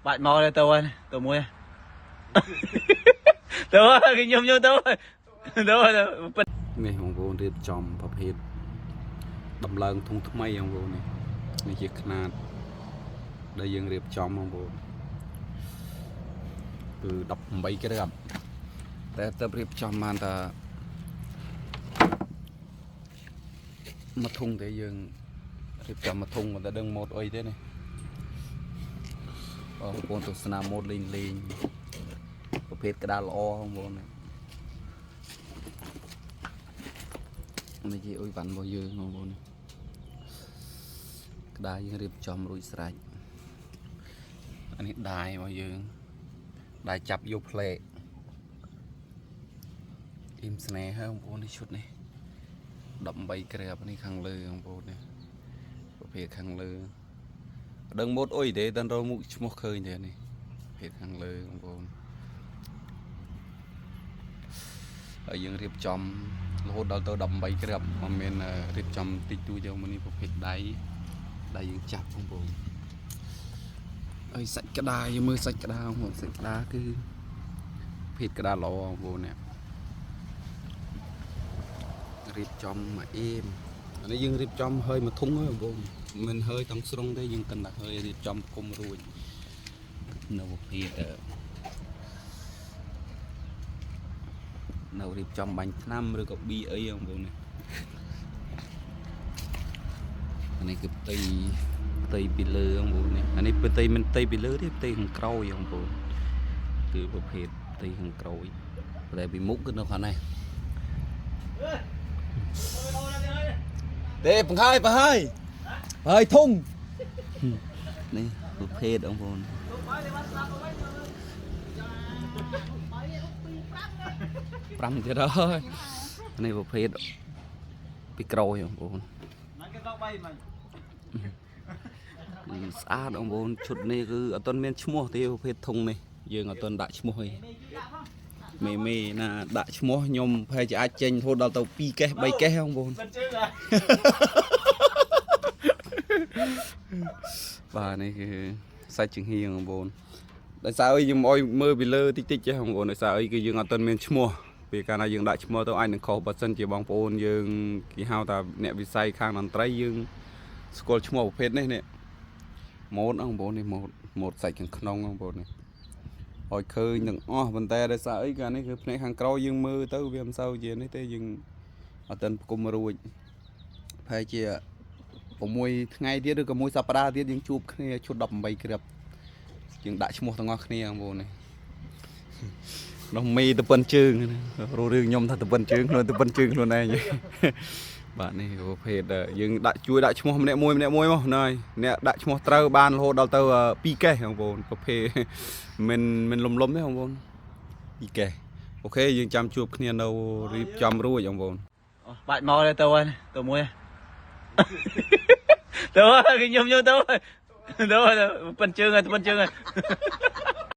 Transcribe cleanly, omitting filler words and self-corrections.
បាច់មកទេទៅហើយទៅមួយទៅហើយខ្ញុំខ្ញុំទៅហើយទៅហើយប៉ិន នេះបងប្អូនរៀបចំប្រភេទដំឡើងធុងថ្មីបងប្អូននេះនេះជាខ្នាតដែលយើងរៀបចំបងប្អូនគឺ18គ្រាប់តែទៅរៀបចំបានតាមួយធុងទេយើងរៀបចំមួយធុងមិនតែដឹងម៉ូតអីទេនេះបងប្អូនទស្សនាម៉ូតលេងលេងប្រភេទក្តារល្អបងប្អូននេះ នេះជាអ៊ុយវ៉ាន់របស់យើងបងប្អូនក្តារយើងរៀបចំរួចស្រេចអានេះដៃរបស់យើងដៃចាប់យកផ្លែអ៊ីមស្នេហ៍ហើយបងប្អូននេះឈុតនេះ18គ្រាប់នេះខាងលើបងប្អូននេះប្រភេទខាងលើអត់ដឹងម៉ូតអុយទេតែរកមុខឈ្មោះឃើញទេនេះប្រភេទខាងលើបងប្អូនហើយយើងរៀបចំ រហូតដល់ទៅ18គ្រាប់មិនមែនរៀបចំតិចតួចយកមកនេះប្រភេទដៃដៃយើងចាប់បងប្អូនហើយសាច់ក្តារយើងមើលសាច់ក្តារបងប្អូនសាច់ក្តារគឺប្រភេទក្តារល្អបងប្អូននេះរៀបចំមកអេមអានេះយើងរៀបចំហើយមួយធុងហើយបងប្អូនមិនហើយទាំងស្រុងទេយើងកិនតែហើយរៀបចំគុំរួចនៅប្រភេទនៅរៀបចំបាញ់ថ្នាំឬក៏ប៊ីអីបងប្អូននេះ អានេះគឺផ្ទៃផ្ទៃពីលើបងប្អូននេះអានេះផ្ទៃមិនផ្ទៃពីលើទេផ្ទៃខាងក្រោយបងប្អូនគឺប្រភេទផ្ទៃខាងក្រោយតែពីមុខគឺនៅខាងនេះទេបង្ហើយបង្ហើយបង្ហើយធុងនេះប្រភេទបងប្អូន5ទៀតហើយនេះប្រភេទពីក្រោយបងប្អូន មិនគេទៅ3មិន ស្អាតបងប្អូនឈុតនេះគឺអត់ទាន់មានឈ្មោះទេប្រភេទធុងនេះយើងអត់ទាន់ដាក់ឈ្មោះទេមេមេណាដាក់ឈ្មោះខ្ញុំប្រហែលជាអាចចេញរហូតដល់ទៅ2កេស3កេសបងប្អូន មិនជឿហ៎ បាទនេះគឺសាច់ចង្ហៀងបងប្អូនដោយសារអីខ្ញុំអោយមើលពីលើតិចតិចចេះបងប្អូនដោយសារអីគឺយើងអត់ទាន់មានឈ្មោះពេលកាលណាយើងដាក់ឈ្មោះទៅអាចនឹងខុសបើសិនជាបងប្អូនយើងគេហៅថាអ្នកវិស័យខាងតន្ត្រីយើងស្គាល់ឈ្មោះប្រភេទនេះនេះម៉ូតបងប្អូននេះម៉ូតម៉ូតសាច់ខាងក្នុងបងប្អូននេះឲ្យឃើញទាំងអស់ប៉ុន្តែដោយសារអីកាលនេះគឺភ្នែកខាងក្រោយយើងមើលទៅវាមិនសូវជានេះទេយើងអត់ទាន់ផ្គុំរួចប្រហែលជា 6ថ្ងៃទៀតឬក៏មួយសប្តាហ៍ទៀតយើងជួបគ្នាឈុត18គ្រាប់យើងដាក់ឈ្មោះទាំងអស់គ្នាបងប្អូននេះនោះមីទៅប៉ុនជើងរករឿងខ្ញុំថាទៅប៉ុនជើងខ្លួនទៅប៉ុនជើងខ្លួនឯងបាទនេះប្រភេទយើងដាក់ជួយដាក់ឈ្មោះម្នាក់មួយម្នាក់មួយមកណយអ្នកដាក់ឈ្មោះត្រូវបានរហូតដល់ទៅ2កេសបងប្អូនប្រភេទមិនមិនលំលំទេបងប្អូន2កេសអូខេយើងចាំជួបគ្នានៅរៀបចំរួចបងប្អូន បាច់មកទេទៅហើយទៅមួយទៅហើយខ្ញុំខ្ញុំទៅហើយទៅហើយប៉ិនជើងហើយប៉ិនជើងហើយ